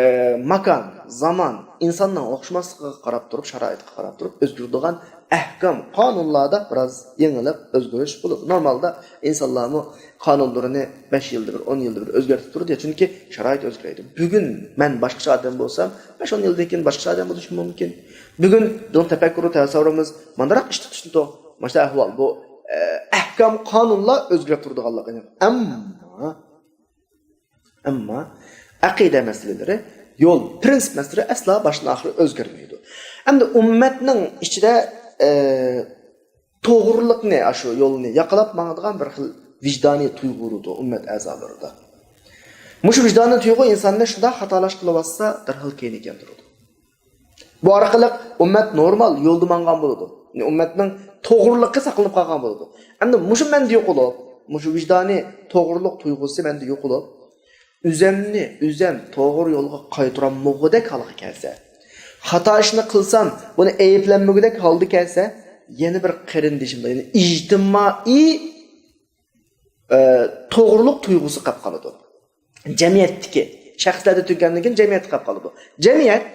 ماكان، زامان، ئىنساننىڭ ئوخشىماسلىقىغا قاراپ تۇرۇپ، شارائىتقا قاراپ تۇرۇپ ئۆزگىرىدىغان ئەھكام، قانۇنلاردا بىراز يېڭىلىق، ئۆزگىرىش بولىدۇ. نورمالدا ئىنسانلارمۇ قانۇنلىرىنى بەش يىلدا بىر، ئون يىلدا بىر ئۆزگەرتىپ تۇرىدۇ، چۈنكى شارائىت ئۆزگىرىدۇ. بۈگۈن مەن باشقىچە ئادەم بولسام، بەش-ئون يىلدىن كېيىن باشقىچە ئادەم بولۇشۇم مۇمكىن. بۈگۈن بۇنىڭ تەپەككۇرى، تەسەۋۋۇرىمىز مانداق ئىش تۇتۇشنى تو-، مانا شۇ ئەھۋال، بۇ، ئە، ئەھكام، قانۇنلار ئۆزگىرىپ تۇرىدىغانلىقى. ئەمما، ئەمما ئەقىدە مەسىلىلىرى، يول، پرىنسىپ مەسىلىلىرى ئەسلا باشتىن ئاخىر ئۆزگەرمەيدۇ. ئەمدى ئۈممەتنىڭ ئىچىدە، ئە، توغرىلىقنى، ئاشۇ يولنى ياقلاپ ماڭىدىغان بىر خىل ۋىجدانىي تۇيغۇ ئۇرىدۇ ئۈممەت ئەزالىرىدا. مۇشۇ ۋىجدانىي تۇيغۇ ئىنساننى شۇنداق خاتالاشقا قىلىۋاتسا، دەرھال كەينىگە كەلتۈرىدۇ. بۇ ئارقىلىق ئۈممەت نورمال يولدا ماڭغان بولىدۇ. يەنى ئۈممەتنىڭ توغرىلىقى ساقلىنىپ قالغان بولىدۇ. ئەمدى مۇشۇ مەندە يوقىلىپ، مۇشۇ ۋىجدانىي توغرىلىق تۇيغۇسى مەندە يوقىلىپ، ئۆزەمنى ئۆزەم توغرا يولغا قايتۇرالمىغۇدەك ھالغا كەلسە، خاتا ئىشنى قىلسام، بۇنى ئەيىبلەنمىگۈدەك ھالدا كەلسە، يەنە بىر قېرىندىشىمدا، يەنى ئىجتىمائىي، ئە، توغرىلىق تۇيغۇسى قېلىپ قالىدۇ. جەمئىيەتتىكى، شەخسلەردە تۈگىگەندىن كېيىن جەمئىيەتتە قېلىپ قالىدۇ. جەمئىيەت،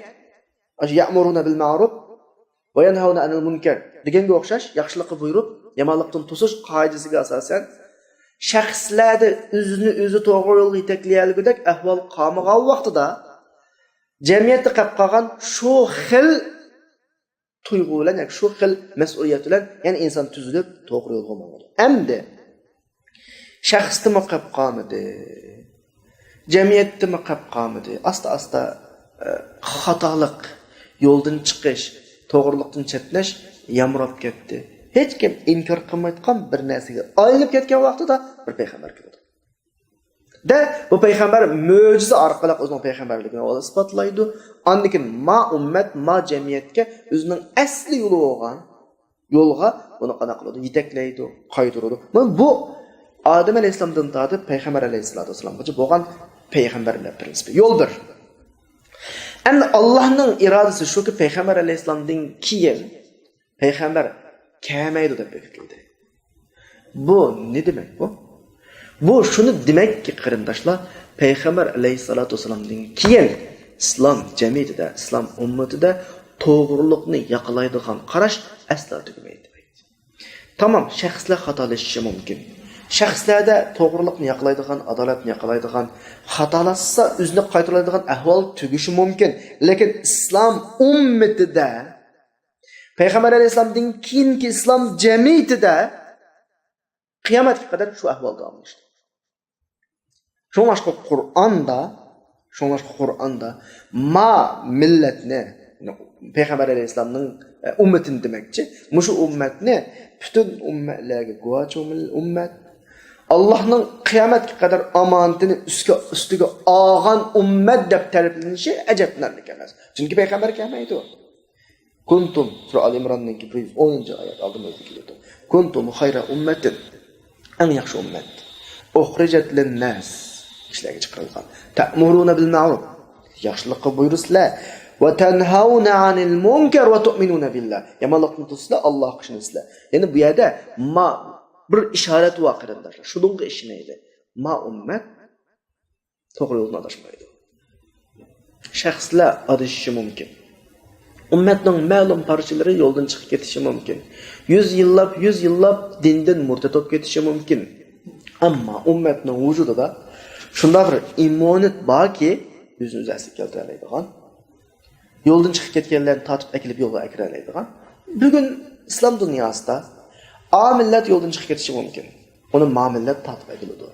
ئاشۇ يەئمۇرۇنە بىل مەئرۇپ ۋە يەنھەۋنە ئەنىل مۇنكەر دېگەنگە ئوخشاش، ياخشىلىققا بۇيرۇپ، يامانلىقتىن توسۇش قائىدىسىگە ئاساسەن، شەخسلەردە ئۆزىنى ئۆزى توغرا يولغا يېتەكلىيەلىگۈدەك ئەھۋال قالمىغان ۋاقتىدا، جەمئىيەتتە قېلىپ قالغان شۇ خىل تۇيغۇ بىلەن، ياكى شۇ خىل مەسئۇلىيەت بىلەن يەنە ئىنسان تۈزۈلۈپ، توغرا يولغا ماڭىدۇ. ئەمدى شەخستىمۇ قېلىپ قالمىدى، جەمئىيەتتىمۇ قېلىپ قالمىدى. ئاستا-ئاستا، ئە، خاتالىق، يولدىن چىقىش، توغرىلىقتىن چەتنەش يامراپ كەتتى. ھېچكىم ئىنكار قىلمايدىغان بىر نەرسىگە ئايلىنىپ كەتكەن ۋاقتىدا بىر پەيغەمبەر كېلىدۇ. دە، بۇ پەيغەمبەر مۆجىزە ئارقىلىق ئۆزىنىڭ پەيغەمبەرلىكىنى ئاۋۋال ئىسپاتلايدۇ. ئاندىن كېيىن ما ئۈممەت، ما جەمئىيەتكە ئۆزىنىڭ ئەسلى يولى بولغان يولغا بۇنى قانداق قىلىدۇ؟ يېتەكلەيدۇ، قايتۇرىدۇ. مانا بۇ ئادەم ئەلەيھىسسالامدىن تارتىپ پەيغەمبەر ئەلەيھىسسالاتۇ ۋەسسالامغىچە بولغان پەيغەمبەرلەر پرىنسىپى. يول بىر. ئەمدى ئاللانىڭ ئىرادىسى شۇكى، پەيغەمبەر ئەلەيھىسسالامدىن كېيىن پەيغەمبەر كەلمەيدۇ دەپ بېكىتىلدى. بۇ نېمە دېمەك بۇ؟ بۇ شۇنى دېمەككى، قېرىنداشلار، پەيغەمبەر ئەلەيھىسسالاتۇ ۋەسسالامدىن كېيىن ئىسلام جەمئىيىتىدە، ئىسلام ئۈممىتىدە توغرىلىقنى ياقلايدىغان قاراش ئەسلا تۈگىمەيدۇ دېمەك. تامام، شەخسلەر خاتالىشىشى مۇمكىن. شەخسلەردە توغرىلىقنى ياقلايدىغان، ئادالەتنى ياقلايدىغان، خاتالاشسا ئۆزىنى قايتۇرالايدىغان ئەھۋال تۈگىشى مۇمكىن. لېكىن ئىسلام ئۈممىتىدە پەيغەمبەر ئەلەيھىسسالامدىن كېيىنكى ئىسلام جەمئىيىتىدە قىيامەتكە قەدەر شۇ ئەھۋال داۋاملىشتى. شۇڭلاشقا قۇرئاندا، شۇڭلاشقا قۇرئاندا ما مىللەتنى، پەيغەمبەر ئەلەيھىسسالامنىڭ، ئە، ئۈممىتىنى دېمەكچى، مۇشۇ ئۈممەتنى پۈتۈن ئۈممەتلەرگە گۇۋاچى ئۈممەت، ئاللاھنىڭ قىيامەتكە قەدەر ئامانىتىنى ئۈستىگە، ئۈستىگە ئالغان ئۈممەت دەپ تەرىپلىنىشى ئەجەبلىنەرلىك ئەمەس. چۈنكى پەيغەمبەر كەلمەيدۇ. كۇنتۇم، سۈرە ئال ئىمراننىڭكى بىر يۈز ئونىنچى ئايەت ئالدىمىزدا كېلىدۇ. كۇنتۇم خەيرە ئۇممەتىن، ئەڭ ياخشى ئۈممەت. ئۇخرىجەت لىنناس، كىشىلەرگە چىقىرىلغان. تەئمۇرۇنە بىل مەئرۇف، ياخشىلىققا بۇيرۇسىلەر. ۋە تەنھەۋنە ئانىل مۇنكەر ۋە تۇئمىنۇنە بىللا، يامانلىقتىن توسىسىلەر، ئاللاھقا ئىشىنىسىلەر. يەنى بۇ يەردە ما بىر ئىشارەت بار، قېرىنداشلار، شۇنىڭغا ئىشىنەيلى. ما ئۈممەت توغرا يولدىن ئاداشمايدۇ. شەخسلەر ئادىشىشى مۇمكىن. ئۈممەتنىڭ مەلۇم پارچىلىرى يولدىن چىقىپ كېتىشى مۇمكىن. يۈز يىللاپ، يۈز يىللاپ دىندىن مۇرتەت بولۇپ كېتىشى مۇمكىن. ئەمما ئۈممەتنىڭ ۋۇجۇدىدا شۇنداق بىر ئىممۇنىت باركى، ئۆزىنى ئۆزى ئەسلىگە كەلتۈرەلەيدىغان، يولدىن چىقىپ كەتكەنلەرنى تارتىپ ئەكېلىپ يولغا ئەكىرەلەيدىغان. بۈگۈن ئىسلام دۇنياسىدا ئا مىللەت يولدىن چىقىپ كېتىشى مۇمكىن. ئۇنى ما مىللەت تارتىپ ئەكېلىدۇ.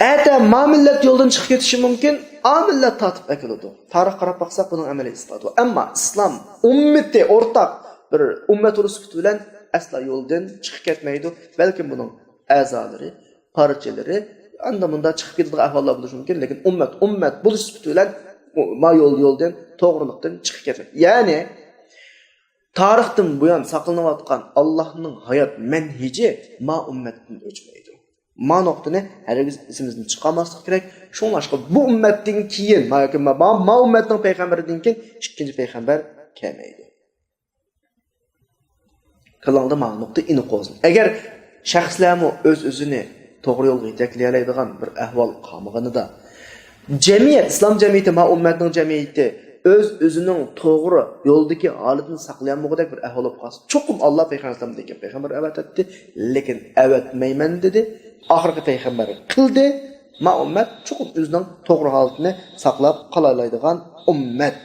ئەتە ما مىللەت يولدىن چىقىپ كېتىشى مۇمكىن، ئا مىللەت تارتىپ ئەكېلىدۇ. تارىخقا قاراپ باقساق، بۇنىڭ ئەمەلىي ئىسپاتى بار. ئەمما ئىسلام ئۈممىتى ئورتاق بىر ئۈممەت بولۇش سۈپىتى بىلەن ئەسلا يولدىن چىقىپ كەتمەيدۇ. بەلكىم بۇنىڭ ئەزالىرى، پارچىلىرى ئاندا مۇندا چىقىپ كېتىدىغان ئەھۋاللار بولۇشى مۇمكىن، لېكىن ئۈممەت، ئۈممەت بولۇش سۈپىتى بىلەن ما يول، يولدىن، توغرىلىقتىن چىقىپ كەتمەيدۇ. يەنى تارىختىن بۇيان ساقلىنىۋاتقان ئاللاھنىڭ ھايات مەنھىجى ما ئۈممەتتىن ئۆچمەيدۇ. ما نۇقتىنى ھەرگىز ئېسىمىزدىن چىقارماسلىق كېرەك. شۇڭلاشقا بۇ ئۈممەتتىن كېيىن، ما ياكى ما، ما، ما ئۈممەتنىڭ پەيغەمبىرىدىن كېيىن ئىككىنچى پەيغەمبەر كەلمەيدۇ. كاللاڭدا مانا نۇقتا ئېنىق بولسۇن. ئەگەر شەخسلەرمۇ ئۆز-ئۆزىنى توغرا يولغا يېتەكلىيەلەيدىغان بىر ئەھۋال قالمىغىنىدا، جەمئىيەت، ئىسلام جەمئىيىتى، ما ئۈممەتنىڭ جەمئىيىتى ئۆز-ئۆزىنىڭ توغرا يولدىكى ھالىتىنى ساقلىيالمىغۇدەك بىر ئەھۋال بولۇپ قالسا، چوقۇم ئاللا پەيغەمبەر ئەلەيھىسسالامدىن كېيىن پەيغەمبەر ئەۋەتەتتى، لېكىن ئەۋەتمەيمەن دېدى، ئاخىرقى پەيغەمبەر قىلدى. ما ئۈممەت چوقۇم ئۆزىنىڭ توغرا ھالىتىنى ساقلاپ قالالايدىغان ئۈممەت.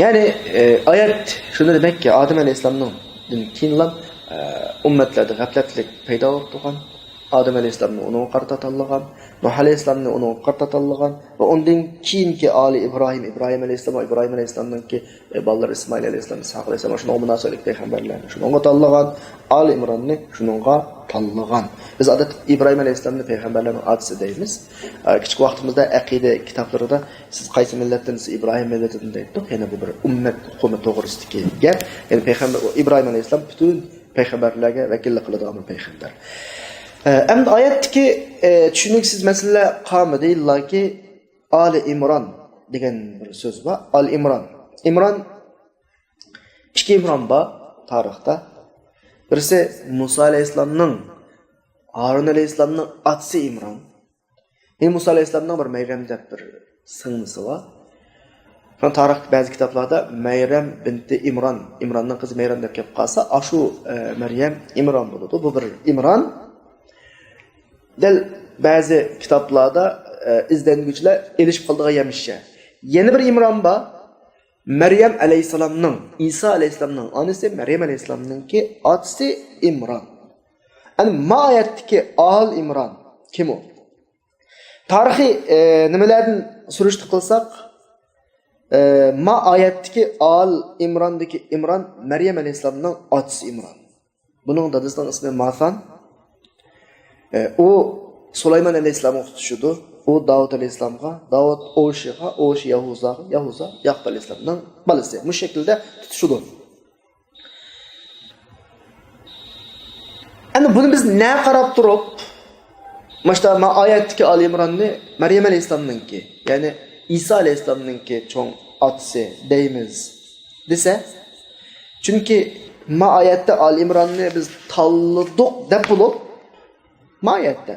يەنى، ئى، ئايەت شۇنى دېمەككى، ئادەم ئەلەيھىسسالامنىڭدىن كېيىنلا، ئى، ئۈممەتلەردە غەپلەتلىك پەيدا بولۇپ تۇرغان. ئادەم ئەلەيھىسسالامنى ئۇنىڭغا قارىتا تاللىغان، نۇھ ئەلەيھىسسالامنى ئۇنىڭغا قارىتا تاللىغان ۋە ئۇندىن كېيىنكى ئالى ئىبراھىم، ئىبراھىم ئەلەيھىسسالام ۋە ئىبراھىم ئەلەيھىسسالامنىڭكى ئى، بالىلىرى ئىسمائىل ئەلەيھىسسالام، ئىسھاق ئەلەيھىسسالام، شۇنىڭغا مۇناسىۋەتلىك پەيغەمبەرلەرنى شۇنىڭغا تاللىغان، ئالى ئىمراننى شۇنىڭغا تاللىغان. بىز ئادەتتە ئىبراھىم ئەلەيھىسسالامنى پەيغەمبەرلەرنىڭ ئاتىسى دەيمىز. ئە، كىچىك ۋاقتىمىزدا ئەقىدە كىتابلىرىدا سىز قايسى مىللەتتىن؟ سىز ئىبراھىم مىللىتىدىن دەيتتۇق. يەنە بۇ بىر ئۈممەت ئۇقۇمى توغرىسىدىكى گەپ. يەنى پەيغەمبەر، ئىبراھىم ئەلەيھىسسالام پۈتۈن پەيغەمبەرلەرگە ۋەكىللىك قىلىدىغان بىر پەيغەمبەر. ئە، ئەمدى ئايەتتىكى، ئە، چۈشىنىكسىز مەسىلىلەر قالمىدى، ئىللاكى ئالى ئىمران دېگەن بىر سۆز بار. ئالى ئىمران. ئىمران ئىككى ئىمران بار تارىختا. بىرسى مۇسا ئەلەيھىسسالامنىڭ، ھارۇن ئەلەيھىسسالامنىڭ ئاتىسى ئىمران. يەنى مۇسا ئەلەيھىسسالامنىڭ بىر مەريەم دەپ بىر سىڭلىسى بار. شۇڭا تارىخ بەزى كىتابلاردا مەريەم بىنتى ئىمران، ئىمراننىڭ قىزى مەريەم دەپ كەپ قالسا، ئاشۇ، ئە، مەريەم ئىمران بولىدۇ. بۇ بىر ئىمران. دەل بەزى كىتابلاردا، ئە، ئىزدەنگۈچىلەر ئېلىشىپ قالىدىغان يەمىشە. يەنە بىر ئىمران بار. مەريەم ئەلەيھىسسالامنىڭ، ئىسا ئەلەيھىسسالامنىڭ ئانىسى، مەريەم ئەلەيھىسسالامنىڭكى ئاتىسى ئىمران. ئەنە ما ئايەتتىكى ئال ئىمران كىم ئۇ؟ تارىخىي، ئە، نېمىلەردىن سۈرۈشتە قىلساق، ئە، ما ئايەتتىكى ئال ئىمراندىكى ئىمران مەريەم ئەلەيھىسسالامنىڭ ئاتىسى ئىمران. بۇنىڭ دادىسىنىڭ ئىسمى ماسان. ئە، ئۇ سۇلايمان ئەلەيھىسسالامغا تۇتۇشىدۇ. ئۇ داۋۇت ئەلەيھىسسالامغا، داۋۇت ئوشىغا، ئوشى يەھۇزاغا، يەھۇزا ياقۇپ ئەلەيھىسسالامنىڭ بالىسى. مۇشۇ شەكىلدە تۇتۇشىدۇ. ئەنە بۇنى بىز نە قاراپ تۇرۇپ، ماشتا ما ئايەتتىكى ئال ئىمراننى مەريەم ئەلەيھىسسالامنىڭكى، يەنى ئىسا ئەلەيھىسسالامنىڭكى چوڭ ئاتىسى دەيمىز دېسە، چۈنكى ما ئايەتتە ئال ئىمراننى بىز تاللىدۇق دەپ بولۇپ، ما ئايەتتە،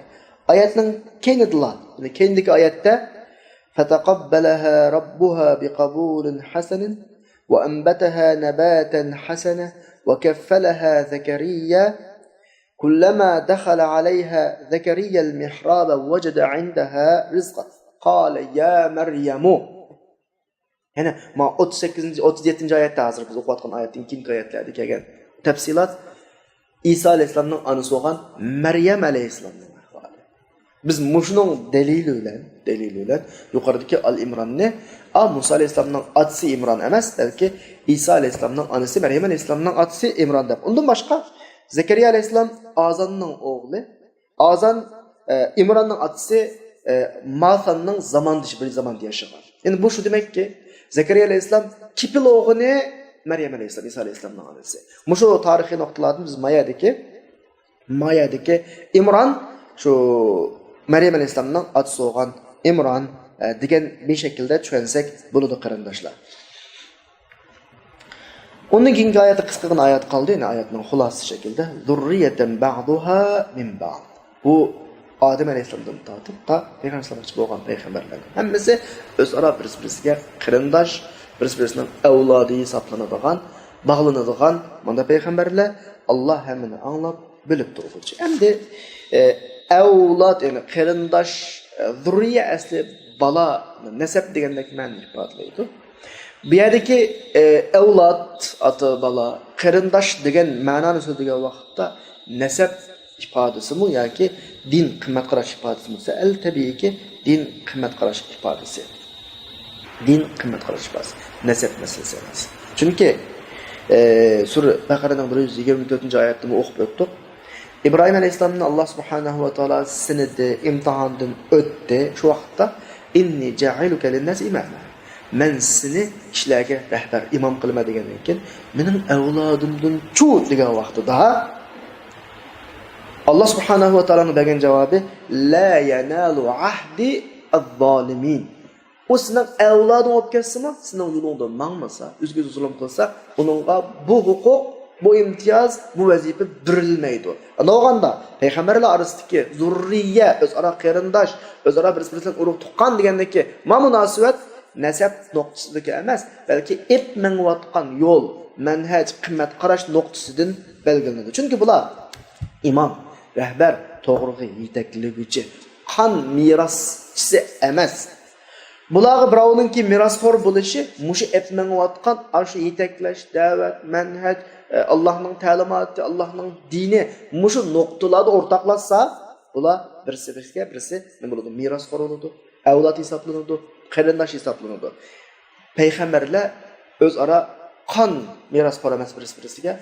ئايەتنىڭ كەينىدىلا، يەنى كەينىدىكى ئايەتتە، فتقبلها ربها بقبول حسن وأنبتها نباتا حسنا وكفلها زكريا كلما دخل عليها زكريا المحراب وجد عندها رزقا قال يا مريم. يەنى ما ئوتتۇز سەككىزىنچى، ئوتتۇز يەتتىنچى ئايەتتە، ھازىر بىز ئوقۇۋاتقان ئايەتتىن كېيىنكى ئايەتلەردە كەلگەن تەپسىلات، ئىسا ئەلەيھىسسالامنىڭ ئانىسى بولغان مەريەم ئەلەيھىسسالامنىڭ ئەھۋالى. بىز مۇشۇنىڭ دەلىلى بىلەن، دەلىلى بىلەن يۇقىرىدىكى ئال ئىمراننى، ئا، مۇسا ئەلەيھىسسالامنىڭ ئاتىسى ئىمران ئەمەس، بەلكى ئىسا ئەلەيھىسسالامنىڭ ئانىسى مەريەم ئەلەيھىسسالامنىڭ ئاتىسى ئىمران دەپ. ئۇندىن باشقا، زەكەرىيا ئەلەيھىسسالام ئازاننىڭ ئوغلى، ئازان، ئە، ئىمراننىڭ ئاتىسى، ئە، ماساننىڭ زاماندىشى، بىر زاماندا ياشىغان. يەنى بۇ شۇ دېمەككى، زەكەرىيا ئەلەيھىسسالام كېپىل ئوغلى مەريەم ئەلەيھىسسالام، ئىسا ئەلەيھىسسالامنىڭ ئانىسى. مۇشۇ تارىخىي نۇقتىلاردىن بىز ما يەردىكى، ما يەردىكى ئىمران شۇ مەريەم ئەلەيھىسسالامنىڭ ئاتىسى بولغان ئىمران، ئە، دېگەن بىر شەكىلدە چۈشەنسەك بولىدۇ، قېرىنداشلار. ئۇندىن كېيىنكى ئايەتتە قىسقىغىنە ئايەت قالدى، يەنى ئايەتنىڭ خۇلاسىسى شەكلىدە، ذُرِّيَّةً بَعْضُهَا مِنْ بَعْضٍ. بۇ ئادەم ئەلەيھىسسالامدىن تارتىپ تا پەيغەمبەر ئەلەيھىسسالامغىچە بولغان پەيغەمبەرلەرنىڭ ھەممىسى ئۆزئارا بىرسى-بىرسىگە قېرىنداش، بىرسى-بىرسىنىڭ ئەۋلادى ھېسابلىنىدىغان، باغلىنىدىغان مۇنداق پەيغەمبەرلەر. ئاللا ھەممىنى ئاڭلاپ، بىلىپ تۇرغۇچى. ئەمدى، ئە، ئەۋلاد، يەنى قېرىنداش، ئە، زۇررىيە ئەسلى بالا، نەسەب دېگەندەك مەنىنى ئىپادىلەيدۇ. بۇ يەردىكى، ئە، ئەۋلاد، ئاتا، بالا، قېرىنداش دېگەن مەنانى سۆزلىگەن ۋاقىتتا نەسەب ئىپادىسىمۇ ياكى دىن قىممەت قاراش ئىپادىسىمۇ دېسە، ئەل تەبىئىيكى دىن قىممەت قاراش ئىپادىسى. دىن قىممەت قاراش ئىپادىسى. نەسەب مەسىلىسى ئەمەس. چۈنكى، ئە، سۈرە بەقەرەنىڭ بىر يۈز يىگىرمە تۆتىنچى ئايەتتىمۇ ئوقۇپ ئۆتتۇق. ئىبراھىم ئەلەيھىسسالامنى ئاللا سۇبھانەھۇ ۋە تائالا سىنىدى، ئىمتىھاندىن ئۆتتى. شۇ ۋاقىتتا، «إني جاعلك للناس إماما.» مەن سېنى كىشىلەرگە رەھبەر، ئىمام قىلىمەن دېگەندىن كېيىن، «مېنىڭ ئەۋلادىمدىنچۇ؟» دېگەن ۋاقتىدا، ئاللا سۇبھانەھۇ ۋە تائالانىڭ بەرگەن جاۋابى، «لا ينال عهدي الظالمين.» ئۇ سېنىڭ ئەۋلادىڭ بولۇپ كەتسىمۇ، سېنىڭ يولۇڭدا ماڭمىسا، ئۆزگىگە زۇلۇم قىلسا، ئۇنىڭغا بۇ ھوقۇق، بۇ ئىمتىياز، بۇ ۋەزىپە بېرىلمەيدۇ. ئاندىن بولغاندا، پەيغەمبەرلەر ئارىسىدىكى زۇررىيە، ئۆزئارا قېرىنداش، ئۆزئارا بىرسى بىرسىدىن ئۇرۇق تۇغقان دېگەندىكى ما مۇناسىۋەت نەسەب نۇقتىسىدىكى ئەمەس، بەلكى ئېپ مېڭىۋاتقان يول، مەنھەج، قىممەت قاراش نۇقتىسىدىن بەلگىلىنىدۇ. چۈنكى بۇلار ئىمام، رەھبەر، توغرىغا يېتەكلىگۈچى، قان مىراسچىسى ئەمەس. بۇلارغا بىراۋنىڭكى مىراسخور بولۇشى مۇشۇ ئېپ مېڭىۋاتقان ئاشۇ يېتەكلەش، دەۋەت، مەنھەج، ئە، ئاللاھنىڭ تەلىماتى، ئاللاھنىڭ دىنى، مۇشۇ نۇقتىلاردا ئورتاقلاشسا، بۇلار بىرسى بىرسىگە بىرسى نېمە بولىدۇ؟ مىراسخور بولىدۇ، ئەۋلاد ھېسابلىنىدۇ، قېرىنداش ھېسابلىنىدۇ. پەيغەمبەرلەر ئۆزئارا قان مىراسخور ئەمەس بىرسى-بىرسىگە،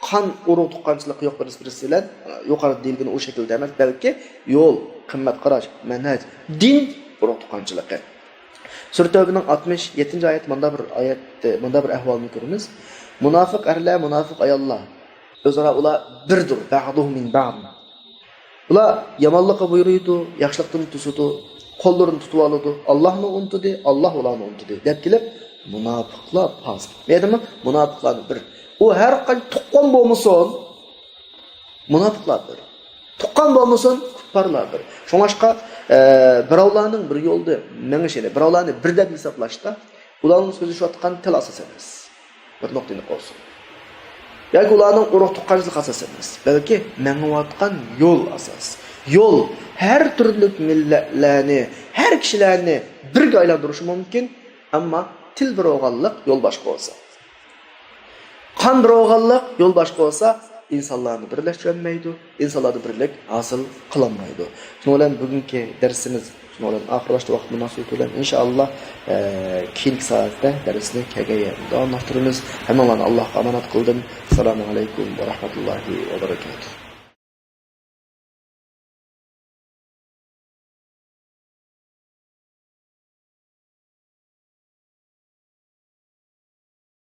قان ئۇرۇق تۇغقانچىلىقى يوق بىرسى-بىرسى بىلەن، يۇقىرىدا دېيىلگىنى ئۇ شەكىلدە ئەمەس، بەلكى يول، قىممەت قاراش، مەنھەج، دىن ئۇرۇق تۇغقانچىلىقى. سۈرە تەۋبىنىڭ ئاتمىش يەتتىنچى ئايەت مۇندا بىر ئايەت، مۇندا بىر ئەھۋالنى كۆرىمىز. مۇناپىق ئەرلەر، مۇناپىق ئاياللار ئۆزئارا ئۇلار بىردۇر، بەغدۇھۇم مىن بەغد. ئۇلار يامانلىققا بۇيرۇيدۇ، ياخشىلىقتىن توسىدۇ، قوللىرىنى تۇتۇۋالىدۇ، ئاللاھنى ئۇنتۇدى، ئاللاھ ئۇلارنى ئۇنتۇدى دەپ كېلىپ، مۇناپىقلار پاسىق. بۇ يەردىمۇ مۇناپىقلارنى بىر. ئۇ ھەر قانچە تۇغقان بولمىسۇن، مۇناپىقلار بىر. تۇغقان بولمىسۇن، كۇپپارلار بىر. شۇڭلاشقا، ئە، بىراۋلارنىڭ بىر يولدا مېڭىشىنى، بىراۋلارنى بىر دەپ ھېسابلاشتا، ئۇلارنىڭ سۆزلىشىۋاتقان تىل ئاساس ئەمەس. بىر نۇقتىنى قويسۇن. ياكى ئۇلارنىڭ ئۇرۇق تۇغقانچىلىقى ئاساس ئەمەس، بەلكى مېڭىۋاتقان يول ئاساس. يول ھەر تۈرلۈك مىللەتلەرنى، ھەر كىشىلەرنى بىرگە ئايلاندۇرۇشى مۇمكىن، ئەمما تىل بىر بولغانلىق يول باشقا بولسا. قان بىر بولغانلىق يول باشقا بولسا، ئىنسانلارنى بىرلەشتۈرەلمەيدۇ، ئىنسانلاردا بىرلىك ھاسىل قىلالمايدۇ. شۇنىڭ بىلەن بۈگۈنكى دەرسىمىز شۇنىڭ بىلەن ئاخىرلاشتى. ۋاقىت مۇناسىۋىتى بىلەن، ئىنشائاللا، ئە، كېيىنكى سائەتتە دەرسنى كەلگەن يەردىن داۋاملاشتۇرىمىز. ھەممىڭلارنى ئاللاھقا ئامانەت قىلدىم. ئەسسالامۇ ئەلەيكۇم ۋە رەھمەتۇللاھى ۋە بەرەكاتۇھ.